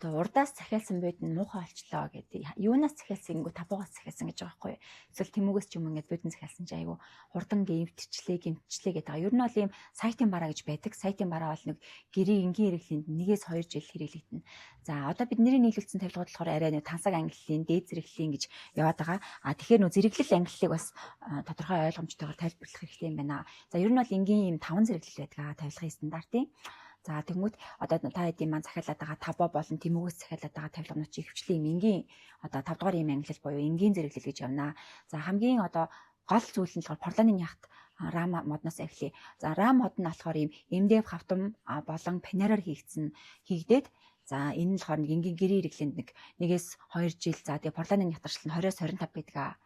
Одоо урдаас захиалсан бод нь муухай болчлоо гэдэг. Юунаас захиалсан гингүү табуугаас захиалсан гэж байгаа байхгүй юу? Эсвэл тэмүүгээс ч юм ингээд бодин захиалсан чи айгу хурдан гэмтчлээ гэмтчлээ гэдэг. Ер нь бол ийм сайтын бараа гэж байдаг. Сайтын бараа бол нэг гэрээ энгийн хэрэглээнд 1-2 жил хэрэглэгдэнэ. За одоо бидний нийлүүлсэн тавилгууд болохоор арай нэг тансаг ангиллын, дээд зэрэглэлийн гэж яваад байгаа. А тэгэхээр нөө зэрэглэл ангиллыг бас тодорхой ойлгомжтойгоор тайлбарлах хэрэгтэй юм байна. За ер нь бол энгийн ийм 5 зэрэглэл байдаг тавилгын стандартын. За тэгмүүд одоо та хэдийн маань захиалаад байгаа табо болон тэмүүгээс захиалаад байгаа тавилганууд чи ихэвчлэн юм энгийн одоо 5 дугаар ийм ангилал буюу энгийн зэрэглэл гэж явна. За хамгийн одоо гол зүйл нь болохоор Порлоны яхт рам модноос эхлэе. За рам мод нь болохоор ийм MDF хавтам болон панераар хийгдсэн хийгдээд за энэ нь болохоор нэг энгийн гэрээ хэрэглээнд нэг 1-2 жил, за тэгээ Порлоны ятаршил нь 20-с 25 байдаг.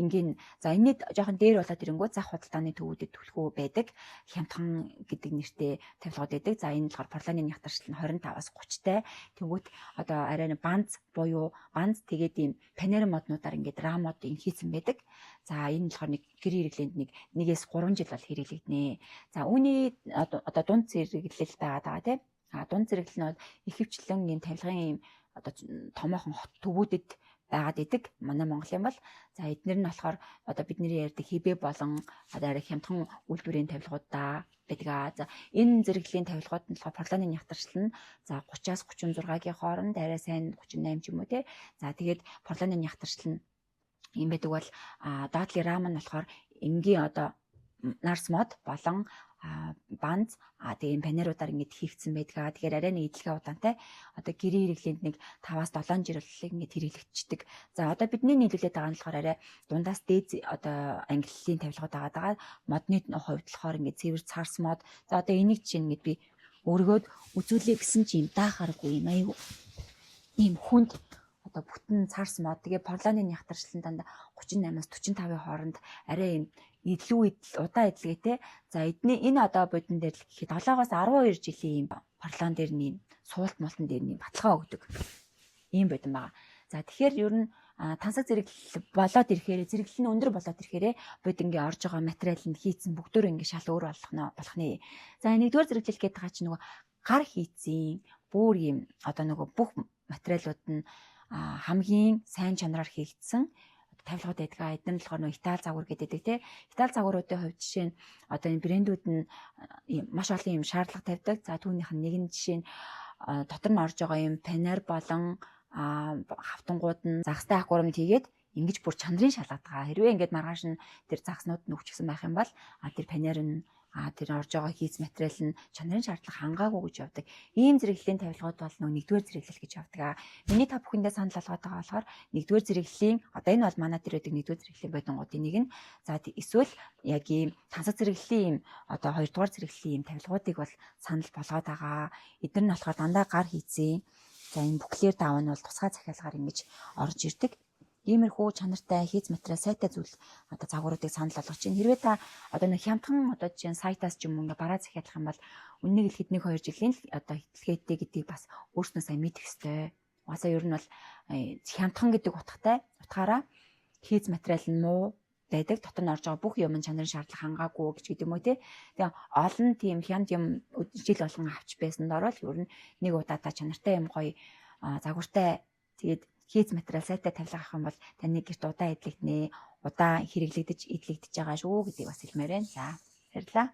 Энгийн за энэний жоохон дээр болоод ирэнгүү зах худалдааны төвүүдэд түлхүү байдаг. Хямдхан гэдэг нэртэй тавилгууд байдаг. За энэ болохоор Порлоны нягтаршил нь 25-аас 30-тай. Тэнгүүт одоо арай нэг банз буюу банз тэгээд ийм панер моднуудаар ингээд рам мод ин хийцэн байдаг. За энэ болохоор нэг гэр хэрэглээнд нэг 1-3 жил бол хэрэглэгдэнэ. За үүний одоо дунд зэрэглэл байгаа даа тий. А дунд зэрэглэл нь бол ихэвчлэн ийм тавилгын ийм одоо томоохон хот төвүүдэд байгаад идэг. Манай Монголын бол за эднэр нь болохоор одоо бидний ярьдаг хибэ болон одоо арай хямдхан үйлдвэрийн тавилгуудаа байдаг. За энэ зэрэглэлийн тавилгууд нь болохоор Порлоны нягтаршил нь за 30-аас 36-гийн хооронд арай сайн 38 ч юм уу те. За тэгээд Порлоны нягтаршил нь юм байдаг бол доотлын рам нь болохоор энгийн одоо нарс мод болон банз тэгээ панеруудаар ингэж хийгдсэн байдаг. Тэгэхээр арай нэг идэлгээ удаантай одоо гэрээ хэрэглээнд нэг 5-аас 7 жил ингэж хэрэглэгдчихдэг. За одоо бидний нийлүүлээд байгаа нь болохоор арай дундаас дээд одоо ангиллын тавилгууд байгаа даа. Модны хувьд болохоор ингэж цэвэр царс мод. За одоо энийг чинь ингэж би өргөөд үзүүлээ гэсэн чи юм даахааргүй юм аюу. Ийм хүнд одоо бүтэн царс мод. Тэгээ Порлоны нягтаршлан дандаа 38-аас 45-ын хооронд арай юм илүү идэл удаан идэлгээтэй. За эдний энэ одоо бодон дээр л гэхэд 7-оос 12 жилийн юм Порлон дээр нэм суулт молтон дээр нэм баталгаа өгдөг. Ийм бодон байгаа. За тэгэхээр ер нь тансаг зэрэглэл болоод ирэхээр зэрэглэл нь өндөр болоод ирэхээр бодингийн орж байгаа материал нь хийцэн бүгдөө ингэ шал өөр болох нь болох нэ. За нэгдүгээр зэрэглэл гэдэг байгаа чинь нөгөө гар хийцэн бүр ийм одоо нөгөө бүх материалууд нь хамгийн сайн чанараар хийгдсэн тавилгууд байдаг. Эдгээр нь болохоор нөө Итали загвар гэдэг тий. Итали загваруудын хувьд жишээ нь одоо энэ брэндүүд нь маш олон юм шаардлага тавьдаг. За түүнийх нь нэг нь жишээ нь дотор нь орж байгаа юм панер болон хавтангууд нь загастай аквариумд хийгээд ингэж бүр чанарын шалгадаг. Хэрвээ ингээд маргааш нь тэр загаснууд нь өвчгсөн байх юм бол тэр панер нь тэр орж байгаа хийц материал нь чанарын шаардлага хангаагүй гэж явдаг. Ийм зэрэглэлийн тавилгууд бол нөгөө нэгдүгээр зэрэглэл гэж явдаг. Миний та бүхэндээ санал болгоод байгаа болохоор нэгдүгээр зэрэглэлийн одоо энэ бол манай дээр байдаг нэгдүгээр зэрэглэлийн бодонгуудын нэг нь. За эсвэл яг ийм тансаг зэрэглэлийн ийм одоо хоёрдугаар зэрэглэлийн ийм тавилгуудыг бол санал болгоод байгаа. Эдгээр нь болохоор дандаа гар хийцэн. За энэ бүхлээр даав нь бол тусгай захиалгаар ингэж орж ирдэг. Иймэрхүү чанартай хийц материал сайтай зүйл одоо загваруудыг санал болгож байна. Хэрвээ та одоо нэг хямдхан одоо жишээ нь сайтаас ч юм уу ингээ бараа захиалах юм бол үннийг хэлэхэд 1-2 жилийн л одоо хэтэлгээтэй гэдгийг бас өөрснөө сайн мэдэх ёстой. Угаасаа ер нь бол хямдхан гэдэг утгатай утгаараа хийц материал нь муу байдаг. Дотор нь орж байгаа бүх юм чанарын шаардлага хангаагүй гэж гэдэг юм уу те. Тэгээ олон тийм хямд юм жил болгон авч байсан дороо л ер нь нэг удаа та чанартай юм гоё загвартай тэгээд хийц материал сайтай тавилга авах юм бол таны гэрт удаан эдлэгдэнэ. Удаан хэрэглэгдэж эдлэгдэж байгаа шүү гэдгийг бас хэлмээр байна. За баярлалаа.